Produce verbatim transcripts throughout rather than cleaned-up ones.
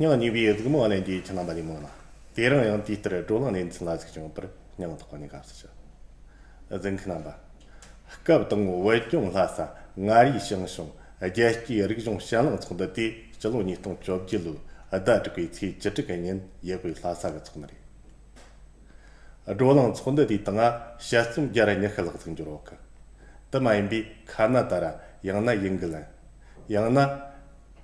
སྙིང་ཉེ་བའི་གཟིགས་མོ་ལྷན་རྒྱས་ཁྱེད་རྣམ་པ་ལ་སྨོན་ལམ། དེ་རིང་ཡང་དུས་ལྟར་བགྲོ་གླེང་ལེ་ཚན་ལ་གཟིགས་སྐྱོང་བར་སྙིང་ཐག་པ་ནས་དགའ་བསུ་ཞུ། གཟིགས་མཁན་རྣམ་པ། སྐབས་དང་པོ་བོད་ལྗོངས་ལྷ་ས་མངའ་རིས་ཞང་ཞུང་རྒྱལ་གཅེས་རིག་གཞུང་དཔྱད་གླེང་ཚོགས་འདུ་དེ་སྤྱི་ལོ་ཉིས་སྟོང་བཅོ་བརྒྱད་ལོའི་ཟླ་དྲུག་པའི་ཚེས་བཅུ་དྲུག་གི་ཉིན་ཡུལ་དབུས་ལྷ་ས་གི་འཚོགས་ནི་རེད། བགྲོ་གླེང་ཚོགས་འདུ་དེའི་སྟེང་དཔྱད་རྩོམ་བརྒྱ་ར་ཉི་ཤུ་ལྷག་ཙམ་འབྱོར་ཡོད་གི། དེ་མ་ཡིན་པའི་ཁ་ན་ད་ར། ཡང་ན་ཡིན་གི་ལན། ཡང་ན་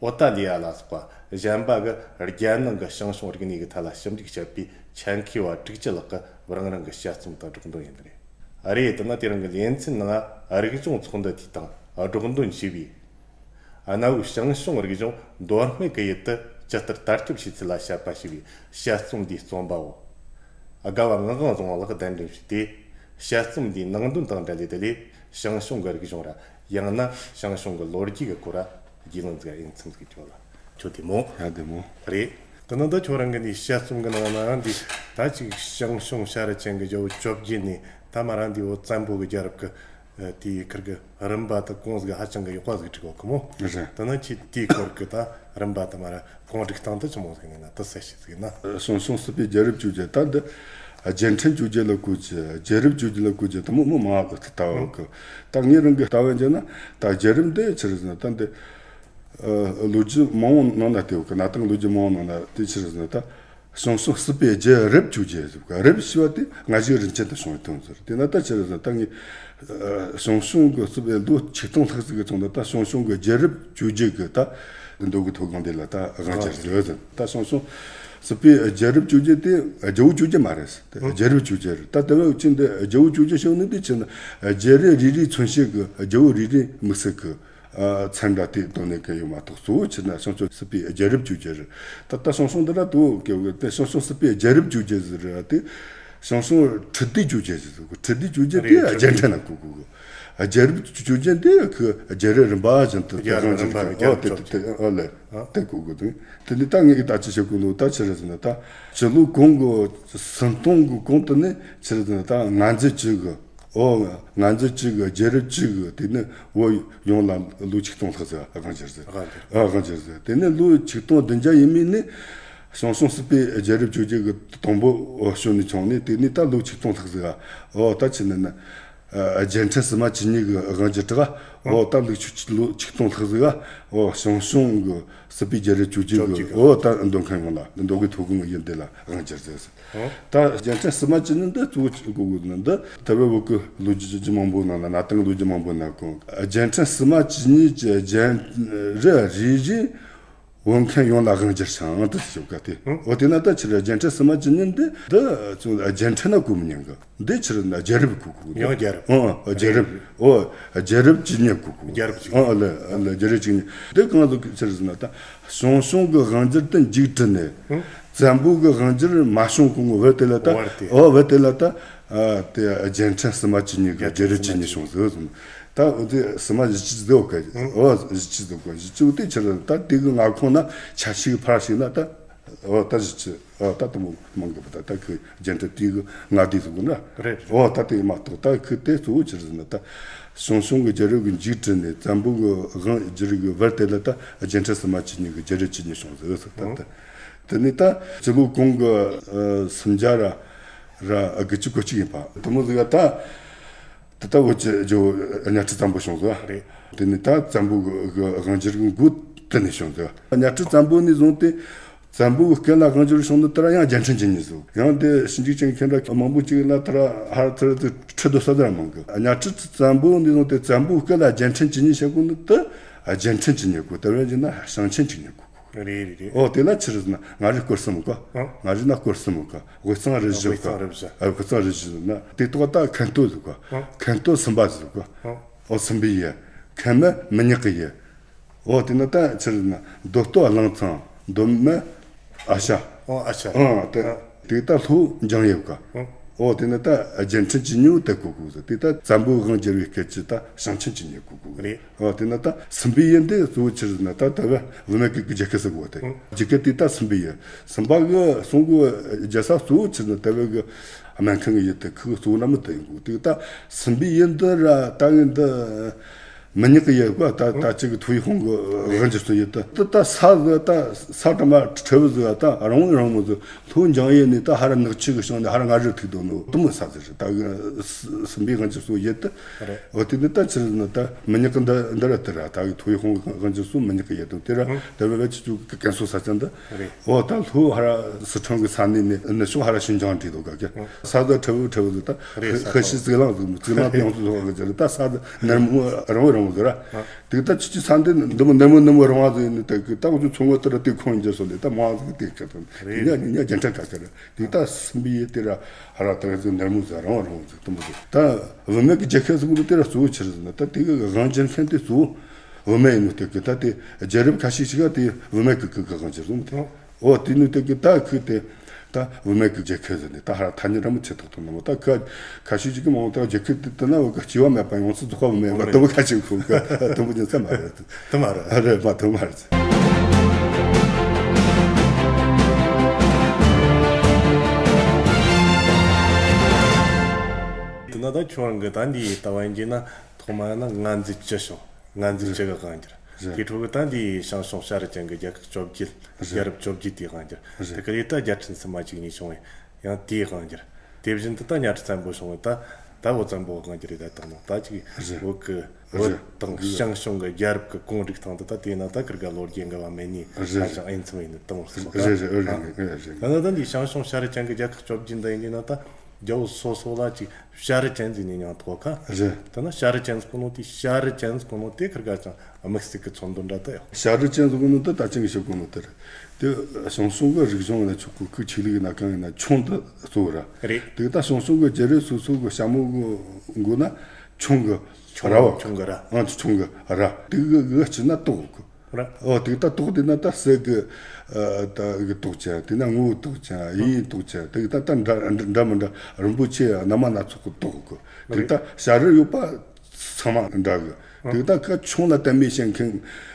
ཨོ་ཏ་ལི་ཡ་ལ་སོགས་པ་གཞན་པ་གི་རྒྱལ་ནང་གི་ཞང་ཞུང་རིག་གནས་ཀྱི་ཐད་ལ་ཞིབ་འཇུག་བྱེད་པའི་ཆེད་མཁས་པ་དྲུག་ཅུ་ལྷག་གི་རང་རང་གི་དཔྱད་རྩོམ་དང་སྒྲོག་འདོན་ཡིན་ནི་རེད། རེད། དེ་ན་དེ་རིང་གི་ལེ་ཚན་ནང་རིག་གཞུང་ཚོགས་འདུ་དེའི་སྟེང་སྒྲོག་འདོན་བྱས་པའི། གནའ་བོའི་ཞང་ཞུང་རིག་གཞུང་མདོ་སྨད་ཀྱི་ཡུལ་དུ་ཇི་ལྟར་དར་ཁྱབ་བྱས་ཚུལ་ལ་དཔྱད་པ་ཞེས་པའི་དཔྱད་རྩོམ་འདིའི་རྩོམ་པ་བོ། དགའ་བ་ངག་དབང་བཟང་བ་ལགས་གདན་འདྲེན་ཞུས་ཏེ། དཔྱད་རྩོམ་འདིའི་ནང་དོན་དང་འབྲེལ་ཏེ་དེ་ལས་ཞང་ཞུང་གི་རིག་གཞུང་ར་ཡང་ན་ཞང་ཞུང་གི་ལོ་རྒྱུས་ཀྱི་སྐོར་ར་རྒྱུས་ལོན་ཟིག་ཡིན་ཚུལ་ཟིག་བརྗོད་ལ། ཁྱོད་བདེ་མོ། ཡ་བདེ་མོ། རེད། དེ་ནང་ད་ཁྱོད་རང་གི་ནི་དཔྱད་རྩོམ་གི་ནང་ན་འདི་ད་ཅིག་ཞང་ཞུང་ཤར་ཅན་གྱི་རྒྱལ་པོ་བཅོ་བརྒྱད་ནས་ད་མ་ར་འདི་འོ་བཙན་པོ་གི་རྒྱལ་རབས་ཀྱི་དེའི་ཁུར་གི་རིམ་པ་དང་གོང་ཟིག་ཧ་ཅང་གི་ཡག་པ་ཟིག་བྲིས་གོ་གི་མོ། རེད། ད་ནི་ཁྱེད་དེའི་སྐོར་གི་ད་རིམ་པ་དང་མ་ར་གོང་སྒྲིག་སྟངས་དེ་ཆི་མོ་ཟིག་ཡིན་ན་དེ་གསལ་བཤད་ཟིག་ཡིན་ན། ཞང་ཞུང་སྲིད་པའི་རྒྱལ་རབས་བཅོ་བརྒྱད། ད་འདི་རྒྱལ་ཕྲན་བཅོ་བརྒྱད་ལ་བཀོད་རྒྱུ། རྒྱལ་རབས་བཅོ་བརྒྱད་ལ་བཀོད་རྒྱུ་དེ་མོ་མོ་མང་བ་གི་ལྟ་བ་གི། ད་ངའི་རང་གི་ལྟ་བ་ཡིན་ན་ད་རྒྱལ་རབས་འདི་ཆི་རེད་ཟེར་ན་ད་འདི་ལོ་རྒྱུས་མང་བོ་ནང་ན་བལྟས་ཡོད་གི། གནའ་དེང་ལོ་རྒྱུས་མང་བོ་ནང་ན་དེ་ཆི་རེད་ཟེར་ན་ད། ཞང་ཞུང་སྲིད་པའི་རྒྱལ་རབས་བཅོ་བརྒྱད་ཟེར་གི། རབས་ཞེས་པ་དེ་སྔ་གཞུག་རིམ་བྱོན་དུ་བྱུང་བའི་དོན་ཟེར། དེ་ན་ད་ཆི་རེད་ཟེར་ན་ད་ངས་ཞང་ཞུང་གི་སྲིད་པའི་ལོ་ཆིག་སྟོང་ལྷག་ཙམ་གི་ཚོགས་འདུ་ད་ཞང་ཞུང་གི་རྒྱལ་རབས་བཅོ་བརྒྱད་གི་ད་མདོ་གི་ཐོ་གང་དེ་ལ་ད་དབང་བསྒྱུར་ཟེར་ཟེར། ད་ཞང་ཞུང་སྲིད་པའི་རྒྱལ་རབས་བཅོ་བརྒྱད་དེ་རྒྱལ་པོ་བཅོ་བརྒྱད་མ་རེད་ཟེར། ད་རྒྱལ་རབས་བཅོ་བརྒྱད་རེད། ད་དེ་བས་ཅི་འདི་རྒྱལ་པོ་བཅོ་བརྒྱད་ཞེས་ནི་འདི་ཆི་ན་རྒྱལ་རབས་རེ་རེའི་མཚོན་བྱེད་གི་རྒྱལ་པོ་རེ་རེའི་དམིགས་བསལ་གི་ཚན་འདྲ་དེ་དོན་ནས་གལ་ཡོད་མ་གཏོགས། གཙོ་བོ་ཆི་ན་ཞང་ཞུང་སྲིད་པའི་རྒྱལ་རབས་བཅོ་བརྒྱད་རེད། ད་ལྟ་ཞང་ཞུང་འདི་ར་དོ་གལ་ཡོད་དེ་ཞང་ཞུང་སྲིད་པའི་རྒྱལ་རབས་བཅོ་བརྒྱད་ཟེར་ར་དེ། ཞང་ཞུང་ཁྲི་ལྡེ་བཅོ་བརྒྱད་ཟེར་གོ། ཁྲི་ལྡེ་བཅོ་བརྒྱད་དེ་རེད། རྒྱལ་ཕྲན་ལ་གོ་གོ་གོ། རྒྱལ་རབས་བཅོ་བརྒྱད་དེ་ཁི་རྒྱལ་རབས་རིམ་པ་བཞིན་དུ་དེ་རང་བཞིན་དུ་ཨོ་དེ་དེ་ཨོ་ལེ་དེ་གོ་གོ་དེ། དེ་ནི་ད་ངས་ད་ཅི་བྱེད་གོ་ནོ་ད་ཆི་རེད་ཟེར་ན་ད་སྤྱི་ལོ་གོང་གི་སུམ་སྟོང་གི་གོང་དུ་ནས་ཆི་རེད་ཟེར་ན་ད་ང་ཚོ་གཅིག་གི་ཨོ། ང་ཚོ་གཅིག་གི་རྒྱལ་རབས་གཅིག་གི་དེ་ནི་བོད་ཡོངས་ལ་ལོ་ཆིག་སྟོང་ལྷག་ཙམ་དབང་བསྒྱུར་ཟེར། དབང་བསྒྱུར་ཟེར། ཨ་དབང་བསྒྱུར་ཟེར། དེ་ནི་ལོ་ཆིག་སྟོང་བདུན་བརྒྱ་ཡས་མས་ནི་ཞང་ཞུང་སྲིད་པའི་རྒྱལ་རབས་བཅོ་བརྒྱད་གི་དང་པོ་བྱོན་ནས་བྱུང་ནས། དེ་ནི་ད་ལོ་ཆིག་སྟོང་ལྷག་ཙམ། ཨོ་ད་ཆི་ནི་ན་རྒྱལ་ཕྲན་སིལ་མ་བཅུ་གཉིས་གི་དབང་བསྒྱུར་དྲག་ཨོ་ད་ལོ་ཆིག་ལོ་ཆིག་སྟོང་ལྷག་ཙམ། ཨོ་ཞང་ཞུང་གི་སྲིད་པའི་རྒྱལ་རབས་བཅོ་བརྒྱད་གི་ཨོ་ད་མདོ་མཁན་ཡོངས་ལ་མདོ་གི་ཐོ་གི་ཡུལ་འདི་ལ་དབང་བསྒྱུར་ཟེར། ད་རྒྱལ་ཕྲན་སིལ་མ་བཅུ་གཉིས་འདི་གཙོ་བོ་གཅིག་དགོས་དགོས་ནི་འདི་ད་བོད་བོད་ཀྱི་ལོ་རྒྱུས་ཀྱི་མང་པོ་ནང་ལ་གནའ་དེང་ལོ་རྒྱུས་མང་པོ་ནང་གོང་རྒྱལ་ཕྲན་སིལ་མ་བཅུ་གཉིས་ཀྱི་རྒྱལ་རབས་རེ་རེ་བོད་མཁན་ཡོངས་ལ་དབང་བསྒྱུར་ཞིང་དུ་ཞུ་ག་དེ། འོ་དེ་ན་ད་ཕྱིར་རྒྱལ་ཕྲན་སིལ་མ་བཅུ་གཉིས་འདི་འདི་ཚོ་རྒྱལ་ཕྲན་ན་གོ་མི་ཉན་གི། འདི་ཕྱིར་ན་རྒྱལ་རབས་གོ་གོ་ཡང་རྒྱལ་རབས། ཨོ་རྒྱལ་རབས། ཨོ་རྒྱལ་རབས་བཅུ་གཉིས་གོ་གོ་རྒྱལ་རབས་བཅུ་གཉིས། ཨོ་ལ་ལ་རྒྱལ་རབས་བཅུ་གཉིས་འདི་གང་ཟག་ཕྱིར་ཟིན་ན་ད། ཞང་ཞུང་གི་དབང་སྒྱུར་དུ་མཇུག་བསྒྲིལ་ནས། བཙན་པོ་གི་དབང་སྒྱུར་མ་བྱུང་གོང་གི་བར་དེ་ལ་ད། བར་དེ། ཨོ་བར་དེ་ལ་ད། ཨ་དེ་རྒྱལ་ཕྲན་སིལ་མ་བཅུ་གཉིས་གི་རྒྱལ་རབས་བཅུ་གཉིས་བྱུང་ཟེར་ཟིན། ད་འོ་དེ་སིལ་མ་བཞི་བཅུ་ཟེར་བ་ག་ཨོ་བཞི་བཅུ་ཟེར་བ་བཞི་བཅུ་དེ་ཕྱིར་ད་དེ་གི་མངའ་ཁོངས་ན་ཆ་ཤས་ཕར་ཞིག་ན་ད། ཨོ་ད་བཞི་བཅུ། ཨོ་ད་དུ་མོ་མང་གི་བུ་ད་ད་ཁུ་རྒྱན་ཏྲ་དེ་གི་ང་དེ་ཟུག་གི་ན། རེད། ཨོ་ད་དེ་མ་གཏོགས་ད་ཁུ་དེ་གཙོ་བོ་ཕྱིར་ཟིན་ན་ད། ཞང་ཞུང་གི་རྒྱལ་རབས་ཀྱི་མཇུག་བསྒྲིལ་ནས་བཙན་པོ་གི་དབང་སྒྱུར་གི་བར་དེ་ལ་ད་རྒྱལ་ཕྲན་སིལ་མ་བཅུ་གཉིས་གི་རྒྱལ་རབས་བཅུ་གཉིས་བྱུང་ཟེར་ཟེར་ད་ད། དེ་ནས་ད་སྤྱི་ལོ་གོང་གི་སུམ་བརྒྱ་ར་ར་དགུ་བཅུ་གོ་གཅིག་ཡིན་པ་དུ་མོ་ཟིག་ད། དེ་ལྟ་བུ་ཅི་ཇོ་གཉའ་ཁྲི་བཙན་པོ་བྱུང་ཟེར། རེད། དེ་ནས་ད་བཙན་པོ་གི་དབང་སྒྱུར་གི་འགོ་དེ་ནས་བྱུང་ཟེར། གཉའ་ཁྲི་བཙན་པོ་ནས་བཟུང་སྟེ། བཙན་པོའི་སྐབས་ལ་དབང་སྒྱུར་བྱུང་ནི་དེ་ར་ཡང་རྒྱལ་ཕྲན་བཅུ་གཉིས་ཟེར། ཡང་དེ་ཞིབ་འཇུག་ཅན་ཁྱེད་ར་མང་པོ་ཅིག་ལ་དེ་ར་ཧར་ཚུར་དུ་ཁྲི་དུ་ས་དེ་ར་མང་གི། གཉའ་ཁྲི་བཙན་པོ་ནས་བཟུང་སྟེ་བཙན་པོའི་སྐབས་ལ་རྒྱལ་ཕྲན་བཅུ་གཉིས་བྱེད་དགོས་ནི་དེ་རྒྱལ་ཕྲན་བཅུ་གཉིས་དགོས། དེ་བས་ཀྱི་ན་ཞིང་ཆེན་བཅུ་གཉིས་དགོས། རེད་རེད་རེད། ཨོ་དེ་ལ་ཕྱིར་ཟིན་ན་མངའ་རིས་སྐོར་གསུམ་གོ། ཨ། མངའ་རིས་ན་སྐོར་གསུམ་གོ། དབུས་གཙང་རུ་བཞི་དབུས་གཙང་རུ་བཞི། ཨ། དབུས་གཙང་རུ་བཞི་ཟིན་ན་དེ་ཐོག་ད་མཁན་སྟོད་ཟིན་གོ། ཨ། མཁན་སྟོད་སུམ་པ་ཟིན་གོ། ཨ། ཨོ་སུམ་པའི་ཡུལ། མཁན་མི་མི་ཉག་གི་ཡུལ། ཨོ་དེ་ན་ད་ཕྱིར་ཟིན་ན་མདོ་སྟོད་གླང་ཚང་། མདོ་སྨད་ཨ་ཤ། ཨོ་ཨ་ཤ། ཨ་དེ། ཨ། དེ་ད་ལྷོ་འཇང་ཡུལ་གོ། ཨ། ཨོ་དེ་ན་ད་རྒྱལ་ཕྲན་བཅུ་གཉིས་དེ་གོ་གོ་ཟིན། དེ་ད་བཙན་པོའི་དབང་སྒྱུར་བའི་སྐད་ཀྱི་ད་ཞིང་ཆེན་བཅུ་གཉིས་གོ་གོ་རེད། ཨོ་དེ་ན་ད་སུམ་པའི་ཡུལ་འདི་གཙོ་བོ་ཕྱིར་ཟིན་ན་ད་ད་བ་བུད་མེད་ཀྱི་རྒྱལ་ཁབ་ཟེར་གོ་དེ། ཨང་། རྒྱལ་ཁབ་དེ་ད་སུམ་པའི་ཡུལ། སུམ་པ་གི་གསུང་གི་རྒྱལ་ས་གཙོ་བོ་ཕྱིར་ན་ད་བ་གི་སྨན་ཁང་གི་ཡུལ་དེ་ཁུ་གཙོ་བོ་ན་མི་དེ་ཡིན་གོ། དེ་ད་སུམ་པའི་ཡུལ་འདི་ར་ད་གི་འདི་ མི་ཉག་གི་ཡུལ་གོ་ད་ད་ཅིག་ཐུའི་ཧོང་གི་དབང་སྒྱུར་སུ་ཡོད་ད། ད་ད་ས་གི་ད་ས་གྲམ་མ་ཁྲི་བུ་ཟིག་ད་རང་བོ་རང་བོ་ཟིག་ལྷོ་འཇང་ཡུལ་ནས་ད་ཧ་ར་ནག་ཆུ་གི་བྱང་ནས་ཧ་ར་ང་རུ་ཐུག་དོ་ནོ་དུ་མོ་ས་ཟིག་རེད། ད་གི་སུམ་པའི་དབང་སྒྱུར་སུ་ཡོད་ད། རེད། འོ་དེ་ནི་ད་ཕྱིར་ན་ད་མི་ཉག་གི་འདི་འདི་ར་དེ་ར་ད་གི་ཐུའི་ཧོང་གི་དབང་སྒྱུར་སུ་མི་ཉག་གི་ཡོད་དོ་དེ་ར། ཨང་། དེ་བས་བས་ཆུ་ཆུ་གི་ཀན་སུ་ས་ཆ་འདི། རེད། འོ་ད་ལྷོ་ཧ་ར་སི་ཁྲོན་གི་ས་གནས་ནས་ནི་ཕྱོགས་ཧ་ར་ཤིན་ཅང་བྲིས་འདུག་ག་གི། ཨང་། ས་ད་ཁྲི་བུ་ཁྲི་བུ་ཟིག་ད། རེད། ཧ་ཤི་ཙི་ལང་ཟིག་ཙི་ལང་དེ་ཡོང་ཚུལ་ཟིག་ག་གི་ད་ས་ད་ནར་མོ་རང་བོ་རང་བོ་ཟིག་ར། ཨང་། དེ་ད་ཆུ་ཆུ་ས་འདི་འདི་མོ་ནར་མོ་ནར་མོ་རང་བ་ཟིག་ནི་ད་གི་ད་འུ་ཚོ་ཚོང་བ་དེ་ར་དེ་ཁོང་འཇལ་སོང་ལེ་ད་མ་ཟིག་དེ་ཁ་ཐོན། རེད། ཉ་ཉ་རྒྱན་ཁྲ་ཁ་ཁ་ར། དེ་ད་སུམ་པའི་ཡུལ་དེ་ར་ཧ་ར་ད་གི་ནར་མོ་ཟིག་རང་བོ་རང་བོ་ཟིག་དུ་མོ་ཟིག་ད་བུད་མེད་ཀྱི་རྒྱལ་ཁབ་ཟིག་མོ་དེ་ར་གཙོ་བོ་ཆི་རེད་ཟེར་ན་ད་དེ་གི་དབང་སྒྱུར་མཁན་དེ་གཙོ་བོ་བུད་མེད་ཡིན་ནོ་དེ་གི་ད་དེ་རྒྱལ་རབས་ཁ་ཤས་ཤིག་ག་དེ་བུད་མེད་གི་གི་གི་དབང་སྒྱུར་ཟིག་མོ་དེ། ཨོ་དེ་ནི་དེ་གི་ད་ཁུ་དེ་ད་བུད་མེད་གི་རྒྱལ་ཁབ་ཟེར་ནས་ད་ཧ་ར་ཐ་སྙད་ར་མོ་ཆེ་ཐོག་ཐོག་ནི་མོ་ད་ཁ་ཁ་ཤས་ཅིག་གི་མང་ད་རྒྱལ་ཁབ་དེ་དེ་ན་བ་གི་སྐྱེ་བ་མེད་པ་ཡོངས་སུ་རྫོགས་པ་བུད་མེད་ཡིན་པ་དུ་བ་ཁ་ཅིག་ཁུ་གི་དུ་མོ་ཅན་ཙམ་མ་རེད། དུ་མ་རེད། རེད་མ་དུ་མ་རེད། དེ་ན་ད་ཁྱོད་རང་གི་ད་འདི་ལྟ་བ་ཡིན་གྱི་ན་ཐོག་མ་ན་ང་འཛི་ཅི་བྱུང་། ང་འཛི་ཅི་གི་གང་འགྱུར། རེད། དེ་འཕྲོ་གི་ད་འདི་ཞང་ཞུང་ཤ་རི་ཅན་གི་རྒྱལ་ཁབ་བཅོ་བརྒྱད། རེད། རྒྱལ་རབས་བཅོ་བརྒྱད་དེ་གང་འགྱུར། རེད། དེ་གི་རེད་ད་རྒྱལ་ཕྲན་སུམ་མ་གཅིག་གཉིས་བྱུང་བས་ཡང་དེ་གང་འགྱུར། དེ་བཞིན་དུ་ད་གཉའ་ཁྲི་བཙན་པོ་བྱུང་བས་ད་ད་བོད་བཙན་པོ་གང་འགྱུར་རེད་ད་དང་ནོ་ད་ཅིག་རེད། བོད་གི་བོད་རེད། དང་ཞང་ཞུང་གི་རྒྱལ་རབས་ཀྱི་གོང་རིགས་སྟེང་དུ་ད་དེ་ན་ད་ཁིར་ག་ལོ་རྒྱུས་འགལ་བ་མེད་ནི། རེད། ཧ་ཅང་ཨེན་ཚིམ་ཡིན་ནི་དང་སོང་ད། རེད་རེད་རེད་རེད་རེད། ད་ན་ད་འདི་ཞང་ཞུང་ཤ་རི་ཅན་གི་རྒྱལ་ཁབ་བཅོ་བརྒྱད་འདི་ཡིན་ན་ད་རྒྱལ་པོ་སོ་སོ་ལ་ཅིག་ཤ་རི་ཅན་ཟེར་ནས་མྱིང་ཐོགས་ཁ། རེད། ད་ན་ཤ་རི་ཅན་ཟེར་གོ་ནོ་དེ་ཤ་རི་ཅན་ཟེར་གོ་ནོ་དེ་ཁིར་ག་ཅང་དམིགས་བསལ་གི་མཚོན་དོན་འདྲ་ད་ཡོད། ཤ་རི་ཅན་ཟེར་གོ་ནོ་དེ་ད་ཅིང་ཤེས་གོ་ནོ་དེ་རེད། དེ་ཞང་ཞུང་གི་རིག་གཞུང་ཡིན་ན་ཆོག་གི་ཁུ་ཆོས་ལུགས་ཡིན་ན་གང་ཡིན་ན་ཆུང་དུ་གཙོ་བོ་ར། རེད། དེ་ད་ཞང་ཞུང་གི་རྒྱལ་རབས་སོ་སོ་གི་ཞྭ་མོ་གི་མགོ་ན་ཆུང་གི་ཆུང་ར་བ། ཆུང་གི་ར། ཨང་ཆུང་གི་ར། དེ་གི་གི་ཕྱི་ན་ཏོག་གི། ར། ཨོ་དེ་ད་ཏོག་དེ་ན་ད་གསེར་གི་ཨ་ད་གི་ཏོག་ཅན་དེ་ན་དངུལ་ཏོག་ཅན་གཡས་ཏོག་ཅན་དེ་ད་ད་འདྲ་འདྲ་མི་འདྲ་རིན་པོ་ཆེ་སྣ་མ་སྣ་ཚོགས་གི་ཏོག་གི། དེ་ད་ཤ་རི་ཡོད་པ་ཚང་མ་འདྲ་གི། དེ་ད་ཁ་ཆུང་ལ་དད་མོས་བྱེད་མཁན་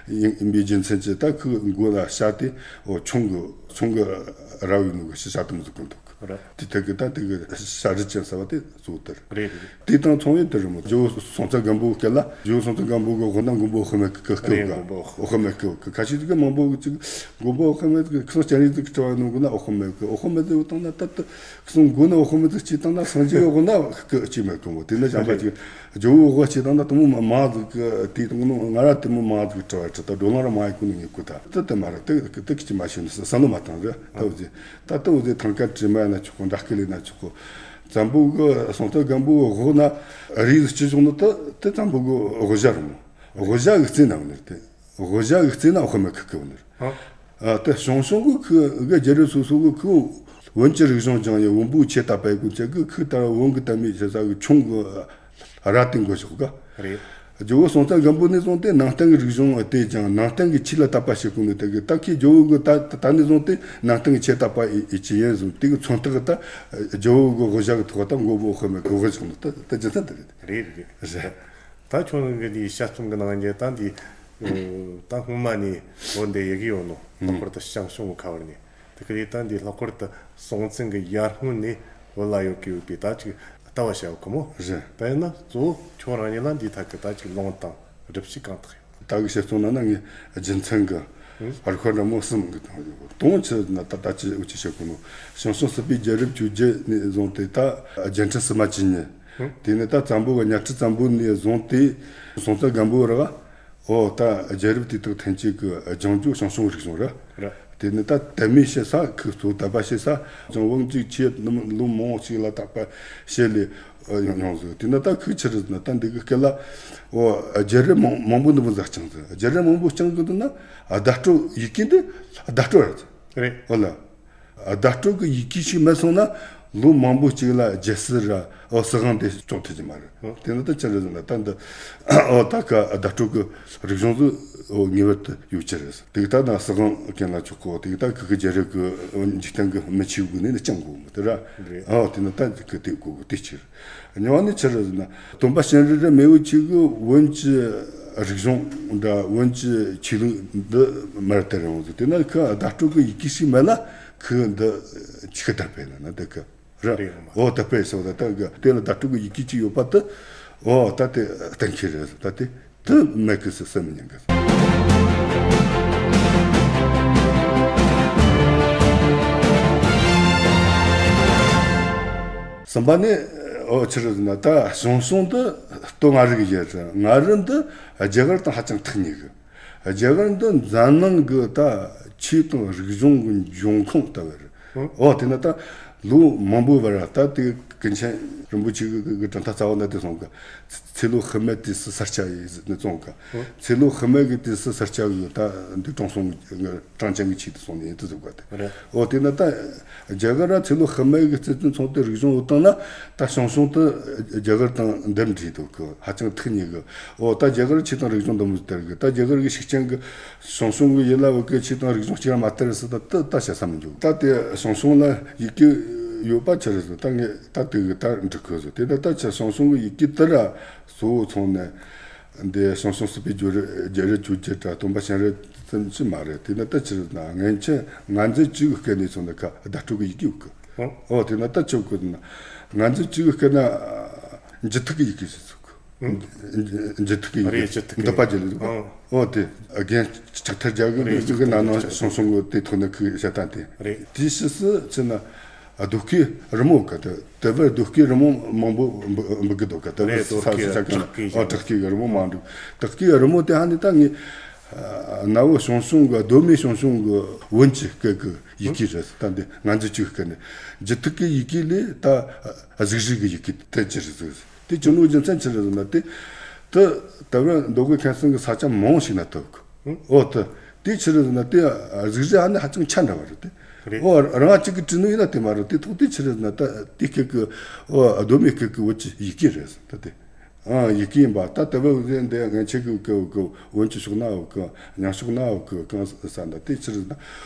ཡིན་ཡིན་པའི་རྒྱུ་མཚན་གྱིས་ད་ཁོའི་མགོ་ལ་ཤ་དེ་ཨོ་ཆུང་གི་ཆུང་གི་ར་བའི་ནང་གི་ཤ་ཤ་དུམ་ཟིག་གི་འདུག་གི། ར། དེ་ད་གི་ད་དེ་གི་ཤ་རི་ཅན་ཟེར་བ་དེ་གཙོ་བོ་དེ་རེད། རེད་རེད། དེ་དང་མཚུངས་ཡིན་དེ་རེད་མོ། ཇོ་བོ་སྲོང་བཙན་སྒམ་པོའི་སྐབས་ལ་ཇོ་བོ་སྲོང་བཙན་སྒམ་པོ་གི་དབུ་ན་མགོན་པོ་འོད་དཔག་མེད་གི་སྐུ་རེད། སྐུ་མགོན་པོ་འོད་དཔག་མེད་གི་སྐུ་ཁ་ཤས་ཀྱི་མང་པོ་གི་ཅིག་མགོན་པོ་འོད་དཔག་མེད་གི་ཁི་སང་སྤྱན་རས་གཟིགས་ཀྱི་དྲི་བ་ནང་གི་ན་འོད་དཔག་མེད་གི་འོད་དཔག་མེད་ཟེར་བ་དང་ན་ད་ད། གསུང་མགོ་ནས་འོད་དཔག་མེད་ཟིག་སྐྱེས་བཏང་ན་སངས་རྒྱས་འོད་ན་སྐུ་སྐྱེས་མེད་གི་མོ། དེ་ནས་བྱམས་པ་ཅིག་ཇོ་བོ་འོད་སྐྱེས་བཏང་ན་དེ་མོ་མ་མ་ཟིག་གི་དེ་དང་ནོ་ང་ར་དེ་མོ་མ་ཟིག་གི་དྲི་བ་དྲི་ད་བགྲོ་གླེང་ར་མ་ཡི་གུ་ནས་ངེས་གུ་ད་དེ་དེ་མ་རེད། དེ་དེ་གི་ཅི་མ་ཤེས་ནས་བསམ་བློ་མ་བཏང་རེད། ད་འོ་ཟེ་ད་དེ་འོ་ཟེ་ཐང་ཀ་དྲི་མ་ཡིན་ན་ཆོག་གོ་འདྲ་སྐད་ལས་ན་ཆོག་གོ། བཙན་པོ་གི་སྲོང་བཙན་སྒམ་པོ་གི་འོད་ན་རིགས་སུ་ཅི་བྱུང་ནོ་དེ་དེ་བཙན་པོ་གི་དབུ་ཞྭ་རེད་མོ། དབུ་ཞྭ་གི་རྩེ་ན་འོ་ནི་རེད་དེ། དབུ་ཞྭ་གི་རྩེ་ན་འོད་དཔག་མེད་གི་སྐུ་འོ་ནི་རེད། ཨ། ཨ་དེ་ཞང་ཞུང་གི་ཁུ་གི་རྒྱལ་རབས་སོ་སོ་གི་ཁུ་བོན་གྱི་རིག་གཞུང་སྦྱངས་ཡོད། བོན་པོའི་ཆོས་དད་པ་ཡོད་གོ་ཅག་གི་ཁུ་ལྟར་བོན་གི་དད་མོས་བྱེད་ས་གི་ཆུང་གི་ར་སྟེང་གོ་ཞོག་ག། རེད། ཇོ་བོ་སྲོང་བཙན་སྒམ་པོ་ནས་བཟུང་སྟེ་ནང་བསྟན་གི་རིག་གཞུང་དེ་སྦྱངས། ནང་བསྟན་གི་ཆོས་ལ་དད་པ་བྱེད་གོ་ནི་དེ་གི་ད་ཁི་ཇོ་བོ་གི་ད་ད་ནས་བཟུང་སྟེ་ནང་བསྟན་གི་ཆོས་དད་པ་ཡི་ཡི་ཅི་ཡིན་བཟུང་དེ་གི་མཚོན་རྟགས་གི་ད་ཇོ་བོ་གི་དབུ་ཞྭ་གི་ཐོག་ད་མགོན་པོ་འོད་དཔག་མེད་གི་དབུ་ཞྭ་ནི་ད་ད་རྒྱུ་མཚན་དེ་རེད། རེད་རེད། རེད། ད་ཁྱོད་རང་གི་འདི་དཔྱད་རྩོམ་གི་ནང་ནས་ད་འདི་ད་སྔོན་མ་ནས་བོད་འདི་ཡི་གེ་ཡོད་ནོ། ལྷག་པར་དུ་ཞང་ཞུང་གི་ཁ་བར་ནས་དེ་གི་ད་འདི་ལྷག་པར་དུ་སྲོང་བཙན་གི་ཡར་སྔོན་ནས་བོད་ལ་ཡོད་གི་ཡོད་པའི་ད་ཅིག་ལྟ་བ་བྱ་བ་གི་མོ། རེད། ད་ཡིན་ན་གཙོ་བོ་ཁྱོད་རང་ཉིད་ལ་འདི་ཐད་གི་ད་ཅིག་ལུང་དང་སྒྲུབ་བྱེད་གང་དག་ཡོད། ད་གི་དཔྱད་རྩོམ་ནང་ན་ངས་རྒྱུ་མཚན་གི་ཨ་རི་ཁ་འདྲ་མོ་གསུམ་གི་དང་ཡོད། དང་ཆི་ན་ད་ད་ཅི་འུ་ཅི་བྱེད་གོ་ནོ། ཞང་ཞུང་སྲིད་པའི་རྒྱལ་རབས་བཅུ་བརྒྱད་ནས་བཟུང་སྟེ་ད་རྒྱལ་ཕྲན་སིལ་མ་བཅུ་གཉིས། དེ་ནས་ད་བཙན་པོ་གི་གཉའ་ཁྲི་བཙན་པོ་ནས་བཟུང་སྟེ་སྲོང་བཙན་སྒམ་པོ་ར་ག། ཨོ་ད་རྒྱལ་རབས་དེ་དག་ཐམས་ཅད་ཀྱི་ལྗང་ཇོ་ཞང་ཞུང་རིག་གཞུང་ར། ར། དེ་ནས་ད་དད་མོས་བྱེད་ས་ཁོ་ཚོ་དད་པ་བྱེད་ས་ཅང་བོན་གཅིག་ཆེ་ནུ་ལོ་མང་ཞིག་ལ་དད་པ་བྱེད་ལས་ཡོང་ཡོང་ཟིག་དེ་ནས་ད་ཁོ་ཆི་རེད་ཟེར་ན་ད་འདི་གི་སྐད་ལ་ཨོ་རྒྱལ་རབས་མང་མང་པོ་འདི་མོ་ཟིག་བསྐྱངས་ཟིག་རྒྱལ་རབས་མང་པོ་བསྐྱངས་གི་འདུག་ན་བརྡ་སྤྲོད་ཡི་གེ་འདི་བརྡ་སྤྲོད་རེད། རེད། ཨོ་ལ། བརྡ་སྤྲོད་ཀྱི་ཡི་གེ་ཞིག་མེད་སོང་ན་ལོ་མང་པོ་ཅིག་ལ་རྒྱལ་སྲིད་ར་ཨོ་སྲིད་དབང་དེ་སྐྱོང་ཐུབ་ཀྱི་མ་རེད། ཨོ། དེ་ནི་ད་ཅི་རེད་ཟེར་ན་ད་འདི་ཨོ་ད་ཀ་བརྡ་སྤྲོད་ཀྱི་རིག་གཞུང་ཚོ་ཨོ་ངེས་པར་དུ་ཡོད་ཀྱི་རེད། དེ་ག་ད་ན་སྲིད་དབང་གན་ལ་ཆོག་གོ། དེ་ག་ད་ཁུ་ཁུ་རྒྱལ་རབས་ཀྱི་འཇིག་རྟེན་གྱི་མི་ཆེ་དགོས་ནི་ནི་ཅང་དགོས་མོ་དེ་ར། རེད། ཨོ་དེ་ནི་ད་ཁུ་དེ་དགོས་གོ་དེ་ཕྱིར། གཉིས་པ་ནི་ཆི་རེད་ཟེར་ན། སྟོན་པ་སྤྱན་རས་ར་མེས་པོ་ཆེ་གི་བོན་གྱི་རིག་གཞུང་འདྲ་བོན་གྱི་ཆོས་ལུགས་འདི་མར་དེ་རིང་ཟེར་དེ་ན་ཁ་བརྡ་སྤྲོད་ཀྱི་ཡི་གེ་ཞིག་མེད་ལ་ཁོས་འདི་ཆི་གི་དར་སྤེལ་ན་ན་འདི་གི་ར། རེད་མ། འོ་དར་སྤེལ་སོགས་ད་ད་གི་དེ་ལ་བརྡ་སྤྲོད་ཀྱི་ཡི་གེ་ཅིག་ཡོད་པ་དེ་འོ་ད་དེ་གཏན་འཁེལ་རེད་ད་དེ། དེ་མེད་གི་ཟེར་སེམས་མི་ཉན་གི། གསུམ་པ་ནི། ཨོ་ཆི་རེད་ཟེར་ན། ད་ཞང་ཞུང་འདི་སྟོད་མངའ་རིས་ཀྱི་ཡུལ་རེད། མངའ་རིས་འདི་རྒྱ་གར་དང་ཧ་ཅང་ཐག་ཉེ་གི། རྒྱ་གར་འདི་འཛམ་གླིང་གི་ད་ཆོས་དང་རིག་གཞུང་གི་འབྱུང་ཁུངས་ལྟ་བུ་རེད། ཨོ་དེ་ན་ད་ལོ་མང་པོའི་བར་ད་དེ་ཀུན་མཁྱེན་རིན་པོ་ཆེ་གི་གི་གྲུབ་མཐའ་རྩ་བ་ན་དེ་གསུངས་གི། ཚེ་ལོ་ཧི་མའི་དུས་སུ་ས་སྐྱ་ཡིན་ཟེར་ནས་གསུངས་གི། ཚེ་ལོ་ཧི་མའི་གི་དུས་སུ་ས་སྐྱ་གི་ད་འདི་དྲང་སྲོང་གི་དྲང་ཅན་གྱི་ཆེད་དུ་སོང་ནས་ཡིན་དུ་གསུངས་གི་དེ། རེད། ཨོ་དེ་ན་ད་རྒྱ་གར་ར་ཚེ་ལོ་ཧི་མའི་གི་རྩིས་དོན་ཚོང་དེ་རིག་གཞུང་འོག་བཏང་ན་ད་ཞང་ཞུང་དེ་རྒྱ་གར་དང་འདེམས་འདྲིས་འདུག་གི། ཧ་ཅང་ཐག་ཉེ་གི། ཨོ་ད་རྒྱ་གར་ཆོས་དང་རིག་གཞུང་འདི་མོ་དེར་གི། ད་རྒྱ་གར་གི་ཤུགས་རྐྱེན་གི་ཞང་ཞུང་གི་ཡུལ་ལ་བོད་གི་ཆོས་དང་རིག་གཞུང་གཅིག་ར་མ་དར་ཟེར་ད་དེ་ད་བཤད་ས་མི་འདུག། ད་དེ་ཞང་ཞུང་ལ་ཡི་གེ་ཡོད་པ་ཆི་རེད་ཟེར། ད་ངས་ད་དེ་གི་ད་འབྲི་གི་ཟེར། དེ་ད་ད་ཆ་ཞང་ཞུང་གི་ཡི་གེ་དེ་ར་གཙོ་བོ་ཚང་ནས། འདི་ཞང་ཞུང་སྲིད་པའི་རྒྱུ་རུ་རྒྱལ་རབས་བཅོ་བརྒྱད་དྲ་སྟོན་པ་སྤྱན་རས་ཙམ་ཅི་མ་རེད། དེ་ན་ད་ཆི་རེད་ན། སྔོན་ཆད་ངན་རྫས་བཅུ་གི་སྐད་ནས་ཚོ་ན་ཁ་བརྡ་སྤྲོད་གི་ཡི་གེ་ཡོད་གི། ཨོ་དེ་ན་ད་ཆོག་གི་ན། ངན་རྫས་བཅུ་གི་སྐད་ན་འཇུ་ཐིག་གི་ཡི་གེ་ཞིག་ཚུགས་གི། འཇུ་ཐིག་གི་ཡི་གེ་འདི་པ་རྒྱལ་ལ་ཨོ་དེ་རྒན་ལྕགས་ཐར་རྒྱ་གི་གི་ནང་ན་ཞང་ཞུང་གི་དེ་ཐོག་ན་ཁུ་བཤད་སྟངས་དེ། དེའི་ཕྱིས་སུ་ཆི་ན། རྡོ་སྐས་རི་མོ་ག་དེ། དེ་བར་རྡོ་སྐས་རི་མོ་མང་པོ་འབུ་འབུ་གི་འདུག་ག། དེ་བར་རེད། རྡོ་སྐས་ས་ས་ཆ་གང་ན་བྲག་སྐས་ཨ་བྲག་སྐས་ཀྱི་རི་མོ་མང་འདུག། བྲག་སྐས་རི་མོ་དེ་ཧ་ནི་ད་ངས་ཨ་ནའོ་ཞང་ཞུང་གི་གདོད་མའི་ཞང་ཞུང་གི་བོན་གྱི་སྐད་ཀྱི་ཡི་གེ་རེད། ད་འདི་ངན་རྫས་བཅུ་གི་སྐད་ནས། འཇུ་ཐིག་གི་ཡི་གེ་ལས་ད་གཟུགས་རིས་ཀྱི་ཡི་གེ་དེ་ཅི་རེད་ཟེར། དེ་ཅི་ནོ་རྒྱུ་མཚན་ཅི་རེད་ཟེར་ན། དེ་དེ་དེ་བར་མདོ་དབུས་ཁམས་གསུམ་གྱི་ས་ཆ་མང་ཞིག་ན་ཐུག། ཨོ་དེ་དེ་ཆི་རེད་ཟེར་ན། དེ་གཟུགས་གཞི་ཧ་ནི་ཧ་ཅང་ཆ་འདྲ་བ་རེད་དེ། རེད། ཨོ་རང་གཅིག་གི་བྲིས་ནོ་ཡིན་ན་དེ་མ་རེད། དེ་ཐོག་དེ་ཆི་རེད་ཟེར་ན། ད་དེ་སྐད་ཀྱི་ཨོ་གདོད་མའི་སྐད་ཀྱི་བོད་ཀྱི་ཡི་གེ་རེད་ཟེར། ད་དེ་ཨ་ཡི་གེ་ཡིན་པ། ད་དེ་བར་འུ་ཚོ་འདི་སྔོན་ཆད་ཀྱི་སྐད་བོད་ཀྱི་བོན་གྱི་ཕྱོགས་ན་བོད་ཀྱི། ཉང་ཕྱོགས་ན་བོད་ཀྱི་གང་ཟེར་ན། དེ་ཆི་རེད་ཟེར་ན།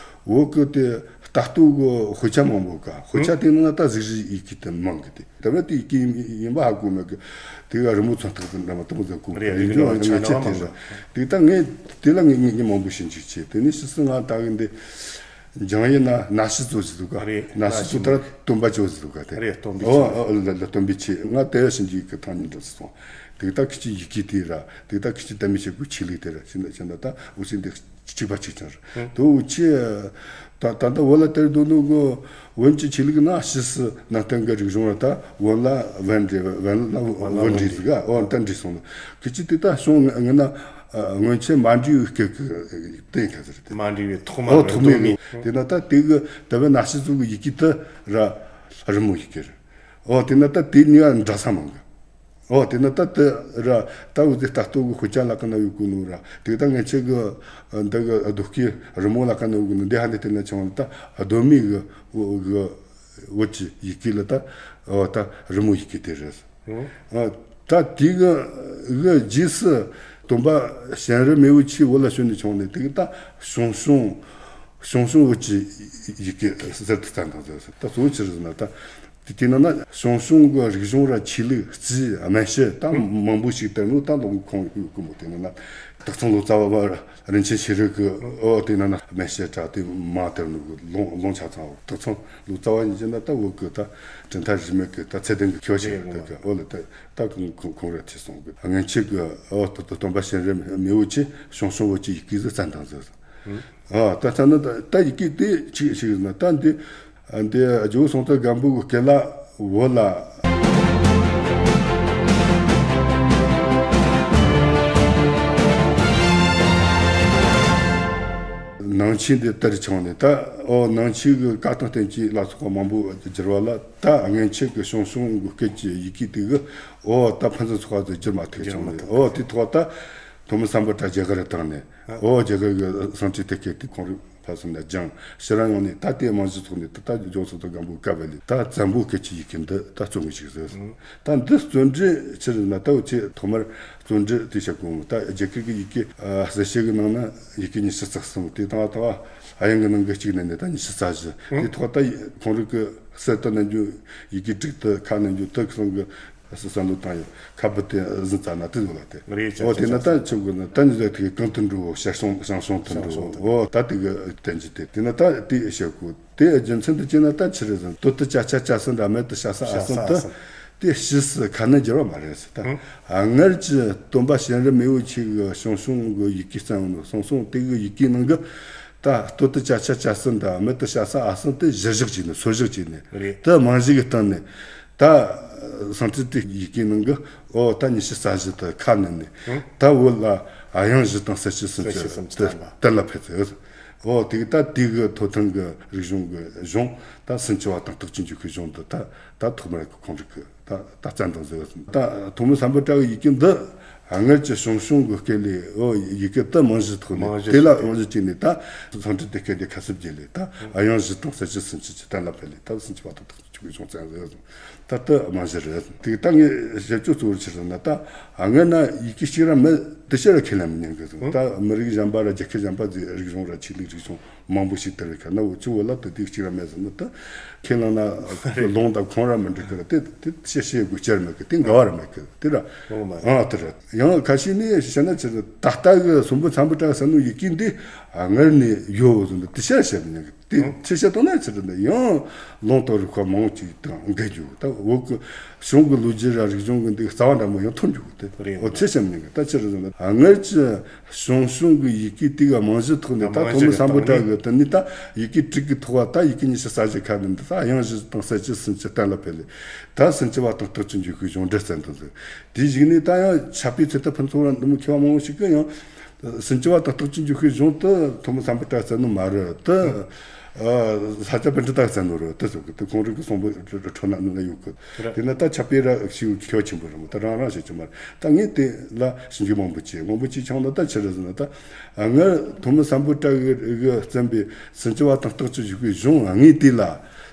བོད་ཀྱི་དེ་ལྟ་རྟོག་གི་དཔེ་ཆ་མང་པོ་ག། དཔེ་ཆ་དེ་ནང་ན་ད་གཟུགས་གཞི་ཡི་གེ་དེ་མང་གི། དེ་དེ་བས་དེ་ཡི་གེ་ཡིན་པ་ཧ་གོ་མེད་གི། དེ་ག་རི་མོ་ཚོན་ཐིག་དང་འདྲ་མ་དེ་མོ་ཟེར་གོ་རེད། རེད། ཡིན་ཡིན་ཀྱང་ཡིན་ངས་ཆེ་དེ་རེད། དེ་ད་ངས་དེ་ལ་ངས་ངས་ངས་མང་པོ་ཞིབ་འཇུག་བྱས། དེ་ནས་ཕྱིས་སུ་ང་ད་གི་འདི་འཇང་ཡི་ན་ན་ཤི་ཙོ་ཟེར་འདུག་ག། རེད། ན་ཤི་ཙོ་ད་སྟོན་པ་ཇོ་ཟེར་འདུག་ག། དེ་རེད། སྟོན་པའི་ཨོ་ཆོས། ཨོ་ལ་ལ་སྟོན་པའི་ཆོས། ང་དེ་ཡ་ཞིབ་འཇུག་གི་ཐང་ཉིན་འགྲོ་སོང་། དེ་ད་ཁི་ཅི་ཡི་གེ་དེ་ར། དེ་ད་ཁི་ཅི་དམ་པའི་ཆོས་ཀྱི་ཆོས་ལུགས་དེ་ར། ཕྱིན་ད་ཕྱིན་ད་ད་འུ་ཚོ་འདི་གཅིག་པ་གཅིག་རྐྱང་རེད། དེ་འུ་ཆོས་ད་ད་ལྟ་བོད་ལ་དེར་འདུག་ནོ་གི་བོན་གྱི་ཆོས་ལུགས་ན་ཕྱིས་སུ་ནང་བསྟན་གྱི་རིག་གཞུང་ར། ད་བོན་ལ་བན་འདྲེས། བན་ལ་བོན་འདྲེས་ཟིག་ག། འོ་ད་འདྲེས་སོང་ནོ། ཁི་ཅི་དེ་ད་བྱུང་ང་ན་སྔོན་ཆད་མ་འདྲེས་པའི་སྐད་ཀྱི་དེ་ཡིན་ཁ་ཟེར་དེ། མ་འདྲེས་པའི་ཐོག་མ། འོ་ཐོག་མའི་གདོད་མའི། དེ་ན་ད་དེ་གི་དེ་བས་ན་ཤི་ཙོ་གི་ཡི་གེ་དེ་ར་རི་མོ་ཡི་གེ་རེད། འོ་དེ་ན་ད་དེ་གཉིས་ཀ་འདྲ་ས་མང་གི། འོ་དེ་ན་ད་དེ་ར་ད་འུ་ཚོའི་ལྟ་རྟོག་གི་དཔེ་ཆ་ལ་ཀ་ན་ཡོད་གོ་ནོ་ར། དེ་ད་ངས་ཆེ་གི་འདི་གི་རྡོ་སྐས་རི་མོ་ལ་ཀ་ན་ཡོད་གོ་ནོ་འདི་ཧ་འདི་དེ་ན་ཆང་ད་གདོད་མའི་གི་གི་བོད་ཀྱི་ཡི་གེ་ལ་ད་འོ་ད་རི་མོ་ཡི་གེ་དེ་རེད། ཨ་ད་དེ་གི་གི་རྗེས་སུ་སྟོན་པ་སྤྱན་རས་མེས་པོ་ཆེ་བོད་ལ་བྱོན་ནས་བྱུང་ནས། དེ་གི་ད་ཞང་ཞུང་ཞང་ཞུང་བོད་ཀྱི་ཡི་གེ་ཟེར་དུ་བསྟན་དང་ཟེར། ད་གཙོ་བོ་ཆི་རེད་ཟེར་ན། ད་དེ་དེ་ན་ན་ཞང་ཞུང་གི་རིག་གཞུང་ར་ཆོས་ལུགས་རྩིས་སྨན་དཔྱད་ད་མང་པོ་ཞིག་དར་ནོ། ད་ལོ་ཁོང་ཡོད་གི་མོ། དེ་ན་ན་སྟག་ཚང་ལོ་ཙཱ་བ་རིན་ཆེན་ཤེས་རིག་གི་ཨོ་དེ་ན་ན་སྨན་དཔྱད་དྲ་དེ་མ་དར་ནོ་གི་ལུང་ལུང་ཆ་ཚང་། སྟག་ཚང་ལོ་ཙཱ་བ་ཡིན་ན་ད་བོད་གི་ད་གྲུབ་མཐའ་རིས་མེད་གི་ད་ཚད་ལྡན་གི་མཁས་པ་ཞིག་རེད། ད་གི་ཨོ་ལ་ད་ད་ཁོང་ཁོང་ར་ཐེ་སོང་གི། སྔོན་ཆད་གི་ཨོ་ད་ད་སྟོན་པ་སྤྱན་རས་མེས་པོ་ཆེ་ཞང་ཞུང་བོད་ཀྱི་ཡི་གེ་ཟིག་བསྟན་དང་ཟེར། ཨོ་ད་ད་ནི་ད་ད་ཡི་གེ་དེ་ཆི་ཆི་ཟེར་ན། ད་འདི་འདི་ཇོ་བོ་སྲོང་བཙན་སྒམ་པོ་གི་སྐད་ལ་བོད་ལ། ནང་ཆོས་འདི་དར་བྱུང་ནས། ད་ཨོ་ནང་ཆོས་ཀྱི་བཀའ་དང་བསྟན་བཅོས་ལ་སོགས་པ་མང་པོ་བསྒྱུར་བ་ལ། ད་སྔོན་ཆད་ཀྱི་ཞང་ཞུང་གི་སྐད་ཀྱི་ཡི་གེ་དེ་གི་ཨོ་ད་ཕན་ཚུན་ཚོགས་པ་ཚོས་བསྒྱུར་མ་ཐུབ་བྱུང་ནས། ཨོ་དེ་ཐོག་ད་ཐོན་མི་སམ་བྷོ་ཊ་རྒྱ་གར་ར་བཏང་ནས། ཨོ་རྒྱ་གར་གྱི་སཾ་སྐྲྀ་ཏའི་སྐད་དེ་ཁོང་རང་ཕར་སོང་ནས་སྦྱངས། ཕྱིར་རང་ཡོང་ནས་ད་དེ་རྨང་གཞི་ཚོགས་ནས། ད་ད་ཇོ་བོ་སྲོང་བཙན་སྒམ་པོ་བཀའ་བབས་ལས་ད་བཙན་པོའི་སྐད་ཀྱི་ཡི་གེ་འདི་ད་བརྩོན་གི་ཞིག་ཟེར། ད་འདི་བརྩོན་འགྲུས་ཆི་རེད་ན། ད་འུ་ཆོས་ཐོག་མར་བརྩོན་འགྲུས་དེ་བྱེད་དགོས་མོད། ད་རྒྱ་གར་གྱི་ཡི་གེ་ཨ་གསལ་བྱེད་གི་ནང་ན་ཡི་གེ་ཉི་ཤུ་རྩ་གསུམ། དེ་དང་ད་དབྱངས་གི་ནང་གི་གཅིག་ནས་ནས་ད་ཉི་ཤུ་རྩ་བཞི། དེ་ཐོག་ད་ཁོང་རང་གི་གསེར་དུ་བསྣན་རྒྱུ། ཡི་གེ་དྲུག་ཏུ་ཁ་བསྣན་རྒྱུ་དེ་གི་སང་གི་བསམ་བློ་བཏང་ཡོད། ཁ་བུད་དེ་ཟིན་ཙ་ན་དེ་ལ་དེ། རེད། ཨོ་དེ་ན་ད་ཆུ་གི་ན་ད་ཉི་ཟེར་དེ་གང་དུ་འགྲོ། ཞང་ཞུང་ཞང་ཞུང་དུ་འགྲོ། ཨོ་ད་དེ་གི་བསྟན་རྒྱུ་དེ། དེ་ན་ད་དེ་བཤད་གོ། དེ་རྒྱུ་མཚན་དུ་བྱས་ན་ད་ཆི་རེད་ཟེར་ན། སྟོད་དུ་ཅ་ཆ་ཅ་ཟེར་འདྲ། སྨད་དུ་ཤ་ས་ཨ་ཟེར་དུ། དེ་ཕྱིས་སུ་ཁ་ནས་འགྱུར་བ་མ་རེད་ཟེར། ད་ཨ་སྔར་གྱི་སྟོན་པ་སྤྱན་རས་མེས་པོ་ཆེ་གི་ཞང་ཞུང་གི་ཡི་གེ་བརྩམས་ནོ་ཞང་ཞུང་དེ་གི་ཡི་གེ་ནང་གི་ད་སྟོད་དུ་ཅ་ཆ་ཅ་གསུམ་དང་སྨད་དུ་ཤ་ཟ་འ་གསུམ་དེ་གཞིར་བཞག་བྱས་ནས་སོར་བཞག་བྱས་ནས། རེད། དེ་རྨང་གཞི་གི་སྟེང་ནས་ད་སཾ་སྐྲྀ་ཏའི་ཡི་གེ་ནང་གི་འོ་ད་ཉི་ཤུ་རྩ་བཞི་དེ་ཁ་བསྣན་ནས། ད་བོད་ལ་ཨ་ཡང་བཞི་དང་གསལ་བྱེད་སུམ་ཅུ་སུམ་ཅུ་གཏན་ལ་ཕབ་ཚེ། འོ་དེ་ད་དེ་གི་ཐོབ་ཐང་གི་རིག་གཞུང་གི་གཞུང་ད་སུམ་ཅུ་པ་དང་རྟགས་ཅན་འཇུག་པའི་གཞུང་དུ་ད་ད་ཐོག་མར་གི་ཁོང་རིག་གི་ད་ད་བཙན་དང་ཟེར་བ་ད་ཐོན་མི་སམ་བྷོ་ཊ་གི་ཡི་གེ་འདི་སྔར་གྱི་ཞང་ཞུང་གི་སྐད་ལས་འོ་ཡི་གེ་ད་རྨང་གཞི་ཐོག་ནས་རྨང་གཞི་དེ་ལ་ཞིག་རྨང་གཞི་བྱས་ནས་ད་སཾ་སྐྲྀ་ཏའི་སྐད་ལས་ཁ་གསབ་བརྒྱབ་ལས་ད་ཨ་ཡང་བཞི་དང་གསལ་བྱེད་སུམ་ཅུ་གྱི་གཏན་ལ་ཕབ་ལས་ད་སུམ་ཅུ་པ་དང་རྟགས་ཅན་འཇུག་པའི་གཞུང་བཙན་ཟེར་བ་ད་ལྟ་རྨང་གཞི་རེད། དེ་ད་ངས་བཤད་རྒྱུ་གཙོ་བོར་ཕྱིར་ན་ད་ཨ་སྔར་ན་ཡི་གེ་གཅིག་ར་མེད་དེ་ཕྱིར་ར་ཁས་ལེན་མི་ཉན་གི་ཟེར། ད་མི་རིགས་གཞན་པ་ར་རྒྱལ་ཁབ་གཞན་པ་ཟེར་རིག་གཞུང་ར་ཆོས་ལུགས་རིག་གཞུང་མང་པོ་ཞིག་དར་བའི་ཁར་ན་འུ་ཅག་བོད་ལ་དེ་དུས་གཅིག་ར་མེད་ཟེར་ན་ད་ཁས་བླངས་ན་ལུང་དང་ཁུངས་ར་མི་འགྲིག་གི་ར། དེ་དེ་བཤད་བཤད་དགོས་ཅར་མེད་གི། དེ་འགལ་བ་ར་མེད་གི། དེ་ར་ཨང་དེ་ར་ཡང་ཁ་ཤས་ནས་བཤད་ན་ཕྱིར་ད་ལྟ་གི་སུམ་བྷོ་སམ་བྷོ་ཊ་ཟེར་ནོ་ཡི་གེ་འདི་སྔར་ནས་ཡོད་ཟེར་ན་དེ་ཕྱིར་བཤད་མི་ཉན་གི། དེ་ཕྱིར་བཤད་བཏང་ན་ཕྱིར་ད་ཡང་ལུང་དང་རིགས་པ་མང་ཅིག་དང་འགལ་རྒྱུ། ད་བོད་གི་གཞུང་གི་ལོ་རྒྱུས་ར་རིག་གཞུང་གི་འདི་རྩ་བ་འདྲ་མོ་ཡང་ཐོན་རྒྱུ་དེ་རེད། འོ་ཕྱིར་བཤད་མི་ཉན་གི། ད་ཕྱིར་ཟེར་ན་སྔར་གྱི་ཞང་ཞུང་གི་ཡི་གེ་དེ་ག་རྨང་གཞི་ཐོག་ནས་ད་རྨང་གཞི་ཐོན་མི་གི་སམ་བྷོ་ཊ་གི་དེ་ནས་ད་ཡི་གེ་དྲུག་གི་ཐོག་བ་ད་ཡི་གེ་ཉི་ཤུ་རྩ་བཞི་ཁ་ནས་འདི་ད་ཨ་ཡང་བཞི་དང་གསལ་བྱེད་སུམ་ཅུ་གཏན་ལ་ཕབ་ལས་ད་སུམ་ཅུ་པ་དང་རྟགས་ཅན་འཇུག་པའི་གཞུང་འགྲེལ་བསྟན་དུ་འཛིན། དེའི་གཞུག་ནས་ད་ཡང་ཆབ་པའི་ཚད་ལྟ་ཕུན་ཚོགས་ར་འདི་མོ་མཁས་པ་མང་པོ་ཞིག་གིས་ཡང་སུམ་ཅུ་པ་དང་རྟགས་ཅན་འཇུག་པའི་གཞུང་དུ་ཐོན་མི་སམ་བྷོ་ཊ་ཟེར་ནོ་མ་རེད། དེ་ས་སྐྱ་པཎྜི་ཏ་གི་བཙན་ནོ་རེད། དེ་ཚོ་གི་དེ་ཁོང་རང་གི་གསུང་འབུམ་ཁྲོད་ན་ནང་ལ་ཡོད་གི། རེད། དེ་ན་ད་ཆབ་པའི་ར་ཤིའུ་ཁྱོད་ཆེན་པོ་རེད་མོ། ད་རང་རང་བཤད་ཀྱི་མ་རེད། ད་ངས་དེ་ལ་ཞིབ་འཇུག་མང་པོ་བྱས། མང་པོ་བྱས་ཆང་ན་ད་ཕྱིར་ཟེར་ན་ད་སྔར་ཐོན་མི་སམ་བྷོ་ཊ་གི་གི་བརྩམས་པའི་སུམ་ཅུ་པ་དང་རྟགས་ཅན་འཇུག་པའི་གཞུང་དངོས་དེ་ལ་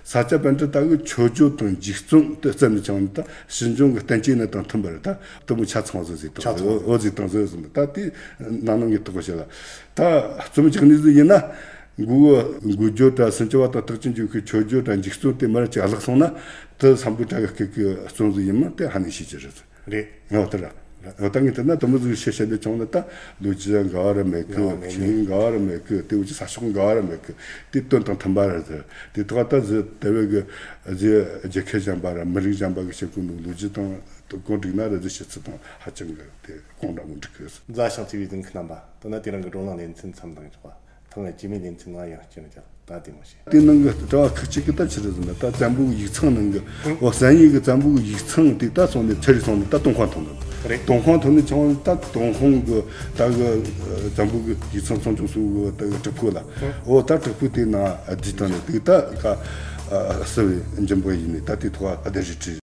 ས་སྐྱ་པཎྜི་ཏ་གི་མཆོད་བརྗོད་དང་འཇིག་རྩོམ་དེ་བརྩམས་ནས་ཆང་ན་ད་ཕྱིས་འབྱུང་གི་བསྟན་བཅོས་ནི་དང་མཐུན་པར་ད་དེ་མོ་ཆ་ཚང་བཟོ་ཟིག་དང་ཆ་ཚང་འོ་ཟིག་དང་བཟོ་ཟིན། ད་དེ་ནང་ནང་གི་དོགས་པ་བྱེད་ལ་ད་རྩོམ་རྒྱག་ནི་ཟིག་ཡིན་ན། འགུགས་འགུགས་བརྗོད་དང་སུམ་ཅུ་པ་དང་རྟགས་ཅན་འཇུག་པའི་མཆོད་བརྗོད་དང་འཇིག་རྩོམ་དེ་མར་ཅིག་བརླག་སོང་ན་དེ་སམ་བྷོ་ཊ་གི་སྐད་ཀྱི་རྩོམ་ཟིག་ཡིན་མིན་དེ་ཧ་ནས་ཤེས་ཀྱི་རེད། རེད། ངོ་དེ་ར། ད་ངས་དེ་ན་དུ་མི་ཟིག་བཤད་བཤད་ལས་ཆུང་ན་ད་ལོ་རྒྱུས་འགལ་བ་ར་མེད་གི། ཡང་མེད་ཆོས་ཉིད་འགལ་བ་ར་མེད་གི། དེ་འུ་ཅི་ས་ཕྱོགས་འགལ་བ་ར་མེད་གི། དེ་དོན་དང་མཐུན་པ་ར་ཟེར། དེ་ཐོག་ད་ཟི་དེ་བས་གི་ཟི་རྒྱལ་ཁབ་གཞན་པ་ར་མི་རིགས་གཞན་པ་གི་བཤད་གོ་ནོ་ལོ་རྒྱུས་དང་དུ་གོ་འགྲིག་ན་ར་ཟི་བཤད་ཚུལ་དང་ཧ་ཅང་གི་དེ་གོང་འདྲ་མོ་འགྲིག་གི། མཛའ་ཞིང་བརྩེ་བའི་གཟིགས་མཁན་རྣམ་པ། ད་ནི་དེ་རིང་གི་བགྲོ་གླེང་ལེ་ཚན་མཚམས་འདང་ཆོག་པ། ཐེངས་རྗེས་མའི་ལེ་ཚན་ནང་ཡང་བསྐྱར་མཇལ། ད་བདེ་མོ་བྱོས། དེ་ནང་གི་དྲི་བ་ཁག་ཅིག་གི་ད་ཕྱིར་ཟིན་ན་ད་བཙན་པོའི་ཡིག་ཚང་ནང་གི་འོ་བསམ་ཡས་ཀྱི་བཙན་པོའི་ཡིག་ཚང་དེ་ད་སོང་ནས་ཚེ་རིང་སོང་ནས་ད་ཏུན་ཧོང་ཐོན་ནས། རེད། ཏུན་ཧོང་ཐོན་ནས་ཆང་ད་ཏུན་ཧོང་གི་ད་གི་བཙན་པོའི་ཡིག་ཚང་ཚང་ཆུང་སུ་གི་ད་གི་གྲུབ་ཕུག་ལ་འོ་ད་གྲུབ་ཕུག་དེ་ན་བསྡུས་བཏང་ནས་དེ་ད་ག་སྲིད་པའི་འཇིམ་པོ་ཡིན་ནས་ད་དེ་ཐོག་ཨ་བདེ་རི་ཁྲི།